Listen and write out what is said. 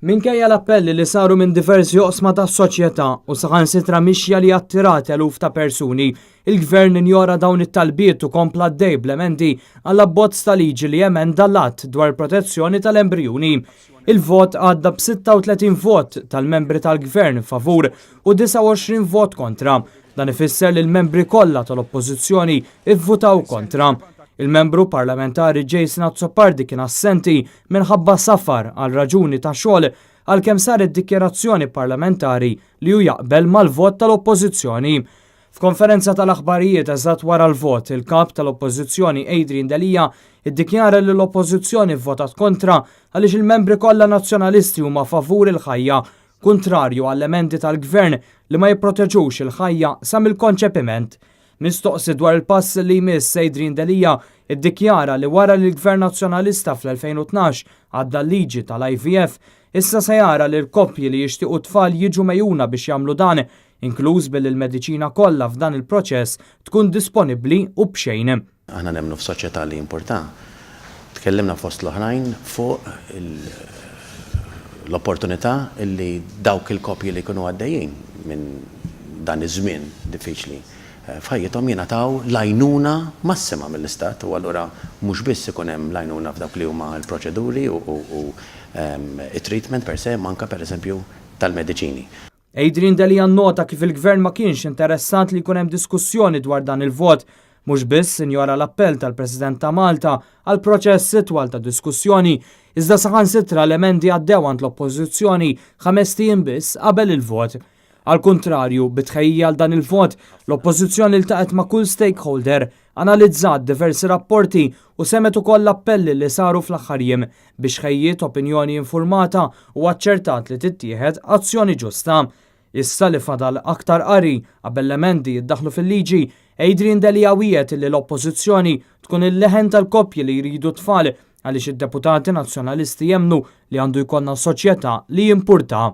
Minkejja l-appelli li saru minn diversi oqsma tas-soċjetà u saħansitra mixja li attirat eluf ta' persuni, il-Gvern injora dawn it-talbiet u kompla għaddej bl-emendi għall-abbozz ta' liġi li jemenda l-Att dwar il-Protezzjoni tal-Embrijuni. Il-vot għadda b'36 vot tal-membri tal-Gvern favur u 29 vot kontra. Dan ifisser li l-membri kollha tal-Oppożizzjoni ivvutaw kontra. Il-membru parlamentari Jason Azzopardi kien assenti minħabba safar għal raġuni ta' xogħol għalkemm saret dikjarazzjoni parlamentari li hu jaqbel mal-vot tal-Oppożizzjoni. F'konferenza tal-aħbarijiet eżatt wara l-vot, il-Kap tal-Oppożizzjoni Adrian Delia iddikjara li l-Oppożizzjoni vvotat kontra għaliex il-membri kollha Nazzjonalisti huma favur il-ħajja, kuntrarju għall-emendi tal-Gvern li ma jipproteġux il-ħajja sa mill-konċepiment. Mistoqsi dwar il-pass li jmiss, Adrian Delia iddikjara li wara li l-Gvern Nazzjonalista fl-2012 għadda l-liġi tal-IVF, issa se jara li l-koppji li jixtiequ tfal jiġu megħjuna biex jagħmlu dan, inkluż billi l-mediċina kollha f'dan il-proċess tkun disponibbli u b'xejn. Aħna nemmnu f'soċjetà li jimpurtha. Tkellimna fost l-oħrajn fuq l-opportunità li dawk il-koppji li jkunu għaddejjin minn dan iż-żmien diffiċli f'ħajjithom jingħataw l-għajnuna massima mill-Istat u allura mhux biss ikun hemm l-għajnuna f'dawk li huma l-proċeduri u t-treatment per se imma anke pereżempju tal-mediċini. Adrian Delia nnota kif il-Gvern ma kienx interessat li jkun hemm diskussjoni dwar dan il-vot. Mhux biss injora l-appell tal-President ta' Malta għal proċess itwal ta' diskussjoni, iżda saħansitra l-emendi għaddew għand l-Oppożizzjoni ħamest ijiem biss qabel il-vot. Għall-kuntrarju, bi tħejjija għal dan il-vot, l-Oppożizzjoni ltaqgħet ma' kull stakeholder, analizzat diversi rapporti u semgħet ukoll l-appelli li saru fl-aħħar jiem biex ħejjiet opinjoni infurmata u aċċertat li tittieħed azzjoni ġusta. Issa li fadal aktar qari qabel l-emendi jiddaħħlu fil-liġi, Adrian Delia wiegħed illi l-Oppożizzjoni tkun il-leħen tal-koppji li jridu t-tfal għaliex id-deputati Nazzjonalisti jemmnu li għandu jkollna soċjetà li jimpurtha.